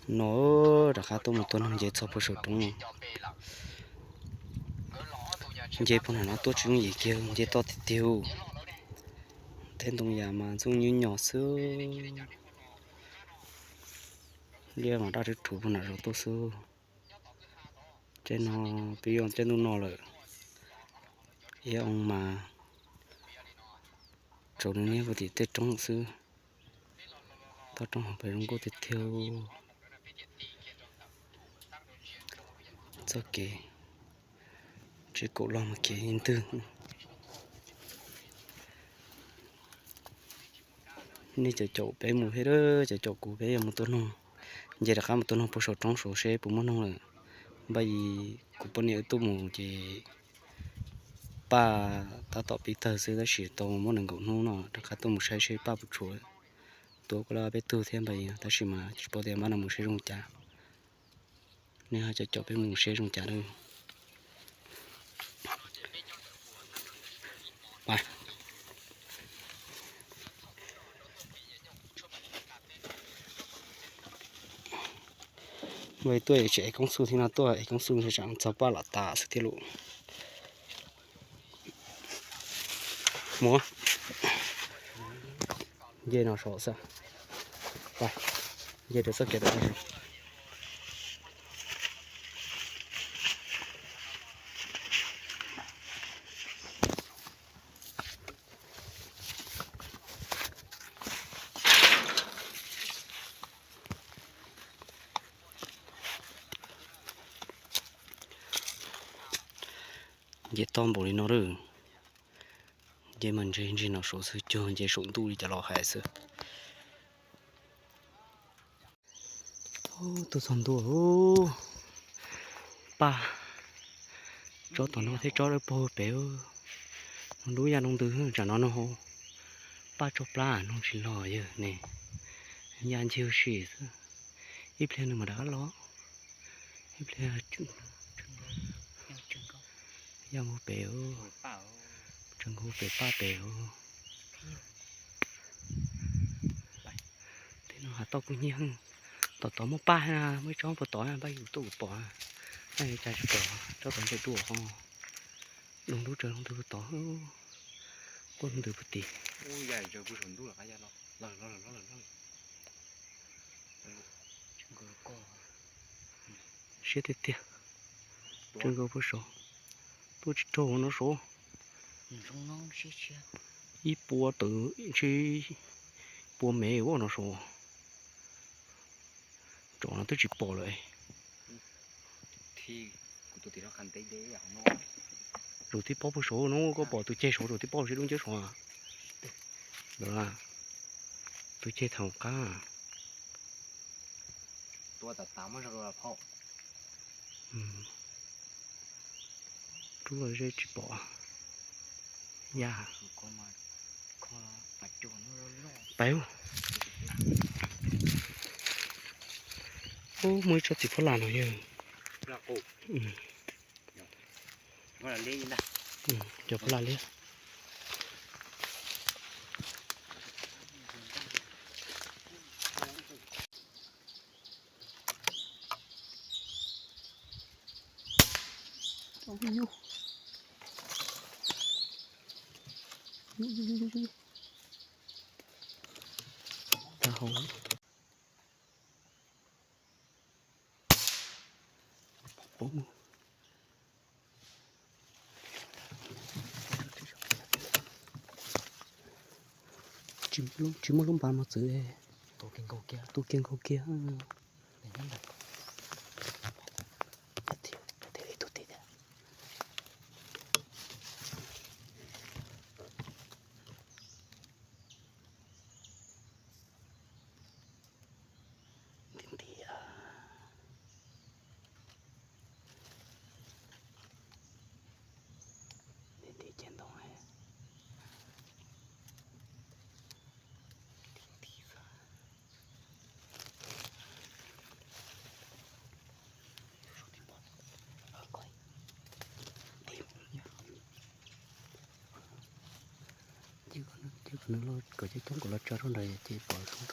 No rov qab tuaj mus tua noog nce txog puag saum roob. Nce puag nram no tuaj tsis yooj yim kiag, nce toj tiag tiag. Tej ntoo yas mas ntxooj nyuj nyos xwb. Liaj mas daj rhuv rhuv puag nram zos tuaj xwb. Caij no peb yuav caij ntuj no lawm. Ib oo mas tsaus nws niab puag tim tej roob xwb. Toj roob hauv pes zoo nkauj tiag tiag. Txoj kev tsis kaum log mas kev ntwg. Nej caum caum peb mus thiab, caum caum kuv peb yuav mus tua noog. Nce rov qab mus tua noog puag saum roob saud seb puas muaj noog lawm. Npaj yim kuv poj niam wb tuaj mus ces Paj tab tom pib tawg xwb tab sis tau muaj nees nkaum hnub no rov qab tuaj mus saib seb Paj puas tshuav. Tuav kuj lawm peb tug thiab npaj yim tab sis mas tsis paub tias npaj no mus seb zoo cas. Nej ho caum caum peb mus seb zoo cas lawm. Tuaj tsis ev koob xu thiab no, tuaj ev koob xu tsam txog Paj lam tas xwb thiab lauj. Mus, nce no saud xwb. Nce rau txoj kev tod. Nce toj npaum li no lawm. Nce mas ntseg ntseg no saud xwb, cuag nce saum ntuj li cov laus hais xwb. Tuaj txog ntua, Paj tsob tom no thiab tsob dawb paug pem. Lub yaj noo ntws tsam no no, Paj tsob plab no tsis los yawg ne, ya ncig ua si xwb. Ib pliag nws mam rov qab los. Ib pliag ya mus pem, tseem nkaus pem Paj pem. Tej no hav toj kuj nyiab heev. Tom tod muaj Paj, muaj ib tsob puag tod Paj yus tuaj kuv pom. Cas tsis pom tsob tod ntshe dua ho. Lub ntws tsaws lub ntws puag tod, quaj ntws puag tim. Siab tiag tiag. Tseem nkaus puag saud, tuaj tsis raug no saud. Ib puas tawm ntshe pua mev ua no saud. Tsov no twb tsis pom lawm. Zaum tib pob puag saud no koj pom tus ceg saud, zaum tib pob sib dub nceb saud. Tus ceg thaum qab. Rub los ze tsis pom. Ya. Pais. Ub, muaj ib tsob txiv phuab laj no yog. Cov phuab laj liab. Tsis muaj lub npas mos txwv, tu kiag nkaus kiag. Nti nti, nti nti ceg ntoo. Ces kom nws los kom coob coob kom los tso rau nrad ces pom zoo.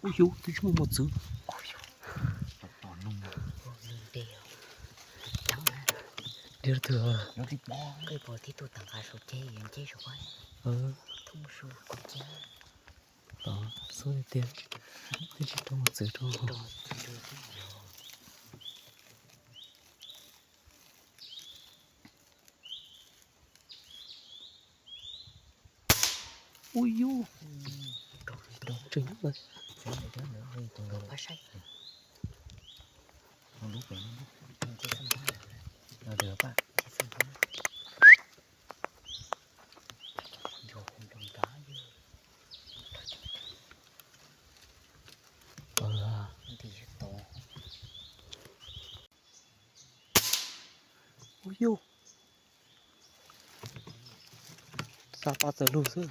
Ub yus, twb tsis muaj mos txwv. Diav twg? Los xub tiag, twb tsis tau mos txwv rau. Ub yus, tseem nyob. Ub yus, xa paj txawm lug xwb.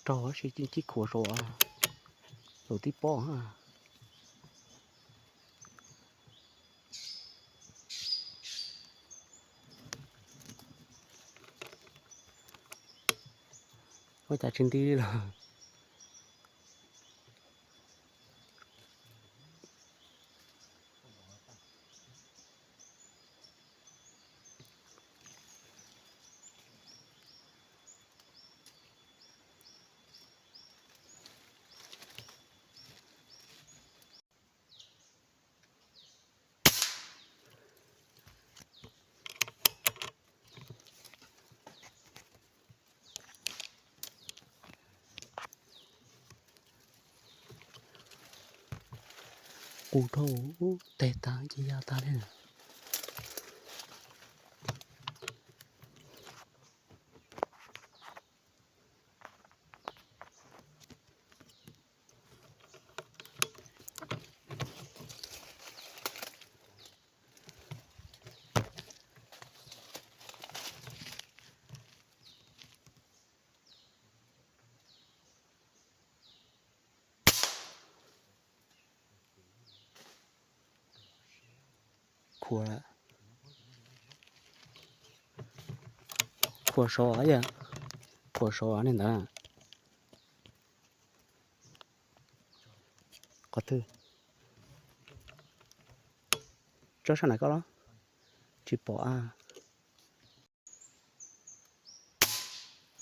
Raug tab sis cib khuam saum, saum tib pob. Ua cas tsis nti li los? Qus dhau, teg tag ces ya tag li. Khuam, khuam saud yom, khuam saud li ntawd. Qhov twg? Tsob sab nraud koj los? Tsis pom a.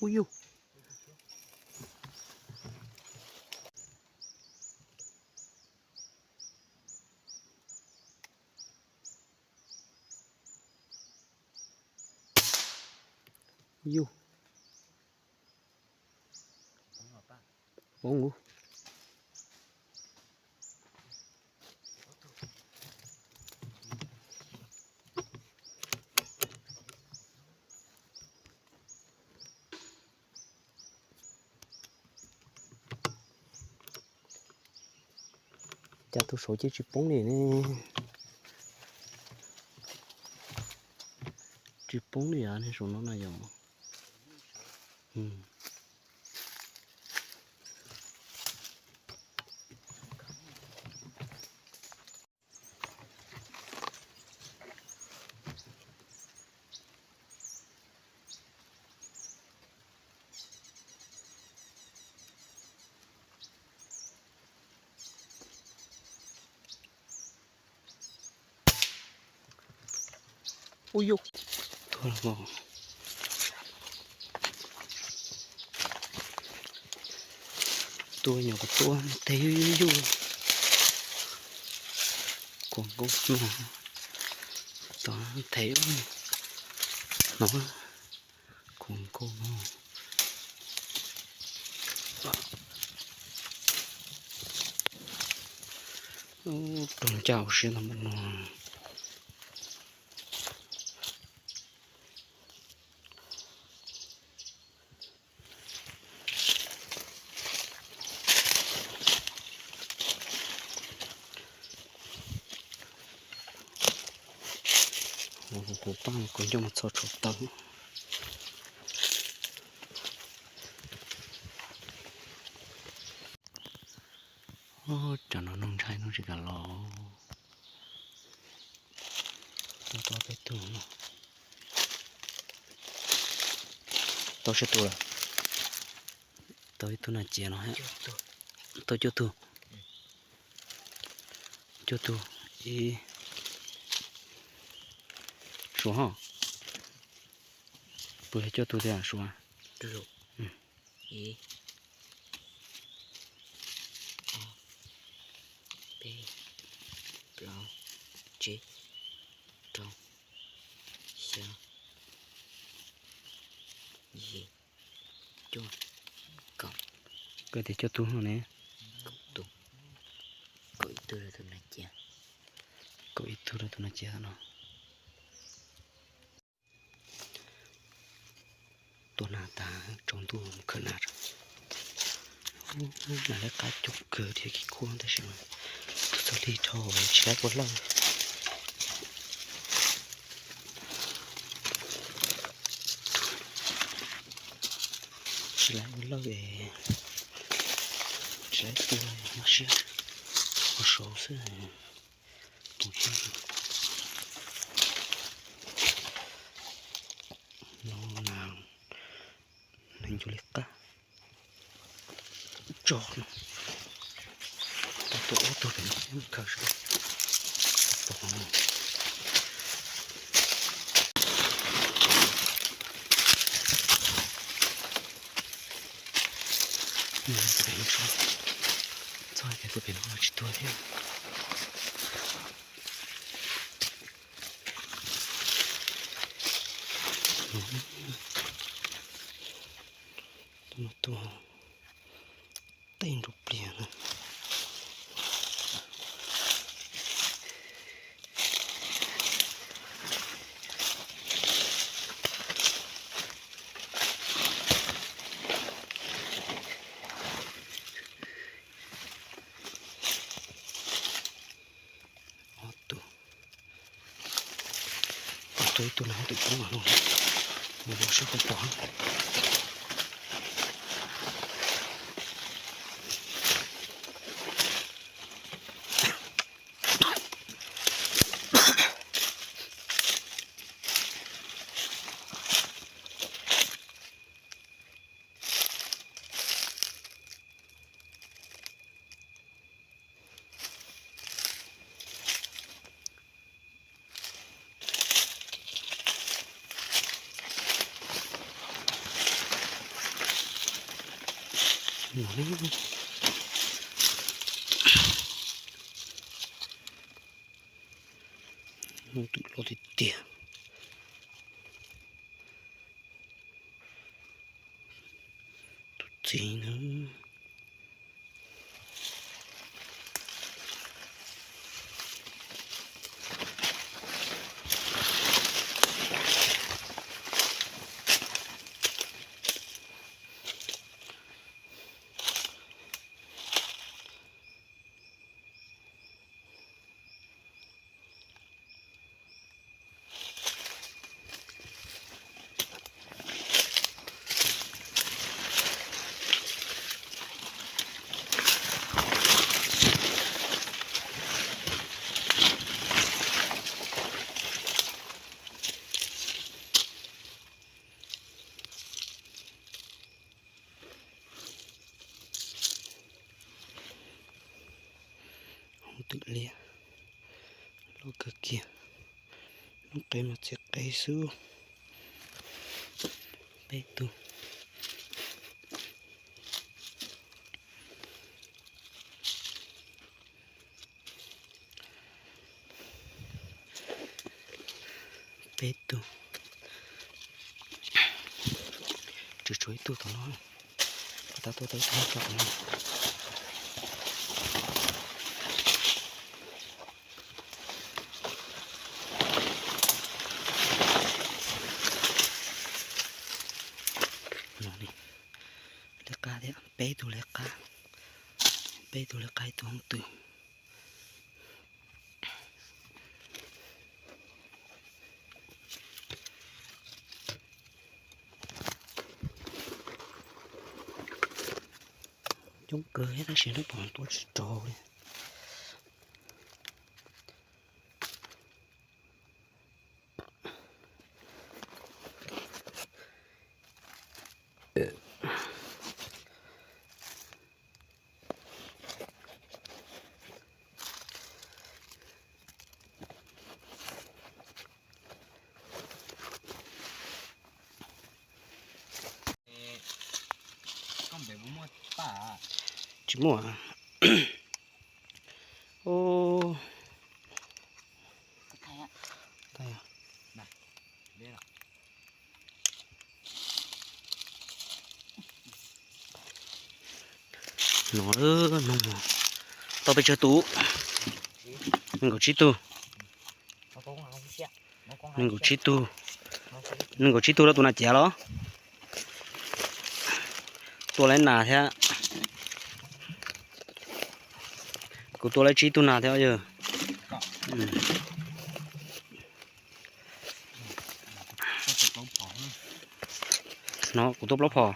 Ub yus. Yus. Poob. Cas tus saud ces tsis poob li ne? Tsis poob li os, saum no na yom. Ub yus, tua los, tua nyuam qhuav tua tes yuj yuj yuj. Khuam nkauj no, tua tes no, khuam nkauj no. Ub, raug ncauj siab ntau no. Kuv pab kuv coj mus txog tshauv taws. Tsis kam los. Tau peb tug no. Tau tsib tug lawm. Tau ib tug nas cias no. Tau cuaj tug. Cuaj tug. Ib, Suav ho. Puas yog cuaj tug tiag Suav? Ib, ob, peb, plaub, tsib, rau, xya, yim, cuaj, kaum. Koj tias cuaj tug ne. Kaum tus. Kaum ib tug rau tus nas cias. Kaum ib tug rau tus nas cias no. Tua nas tas tsaus ntuj mus khawm nas. Nas liab qab coob kawg thiab khib khuab tab sis mas tus txog lig dhau tsis laib ua lawj. Tsis laib ua lawj es tsis laib tua, mob siab ua sau xwb. No, nas ncu li qab tso no. Tau tua ob tug pem no thiab khaws seb pom no. Txog tias tus pem no tsis tuag thiab. Tus no tuag tej nrov pliag na. Ob tug. Tua ib tug nas hob twm poob no, mus ua siab poob poob. Tus loj tiag tiag. Tus txiv na. Hob twm liab loj kawg kiag, noob qes mas txiv qes xwb. Peb tug. Peb tug. Tseem tshuav ib tug tom no. Tab tuaj tau ib tug tso tom no. Liab qab thiab, peb tug liab qab, peb tug liab qab ib tug hob twm. Coob kawg thiab tab sis nab pom tua tsis raug li. Tsis muaj. No, no, tau pes tsawg tus? Nees nkaum tsib tug. Nees nkaum tsib tug. Nees nkaum tsib tug rau tus nas ciav los? Tua lawv nas thiab. Kuv tua lawv tsib tug nas thiab yog. No kuv tua plaub phom.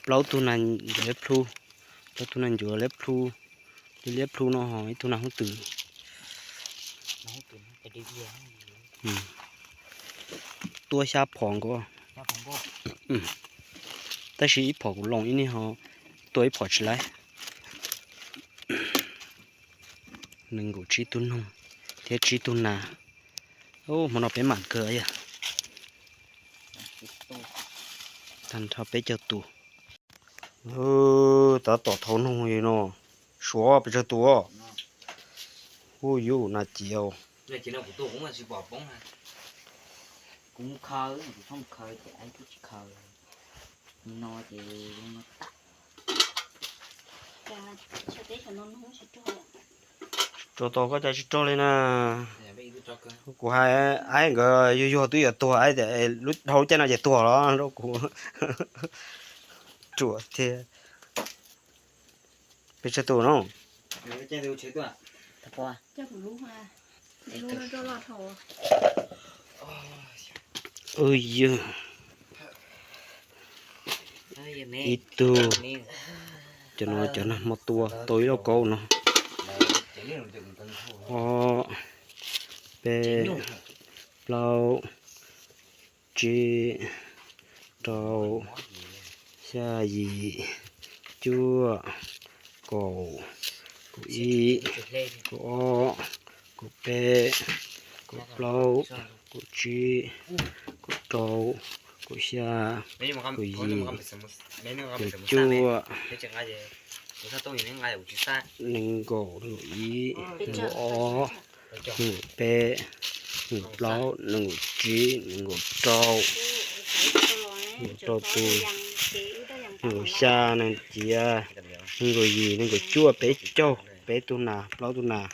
Plaub tug nas ncuav liab plhu. Plaub tug nas ncuav liab plhu. Liab plhu no ho ib tug nas hooj twm. Tua xya phom nkaus. Tab sis ib phom kuv loo ib niag ho tua ib phom tsis laib. Nees nkaum tsib tug noog thiab tsib tug nas. Hmo no peb mam kawg yog. Tag nrho peb caug tus. Tab tom thau noog li no. Suav pes tsawg tus? Hu yuv nas ciav. Rau tau koj cas tsis rog li na. Kuv hais aib nkawd yuag yuag twb yuav tuag aib tias lub dhau caij no ces tuag los rau kuv. Ruam tiag. Pes tsawg tus no? Yog, ib tug. Cov no cov nag hmo tua tau ib lauj kaub no. Ob, peb, plaub, tsib, rau, xya, yim, cuaj, kaum, kaum ib, kaum ob, kaum peb, kaum plaub, kaum tsib, kaum rau, kaum xya, kaum yim, kaum cuaj, nees nkaum, nees nkaum ib, nees nkaum ob, nees nkaum peb, nees nkaum plaub, nees nkaum tsib, nees nkaum rau, nees nkaum rau tus, nees nkaum xya, nees ciav, nees nkaum yim, nees nkaum cuaj, peb caug, peb tug nas, plaub tug nas.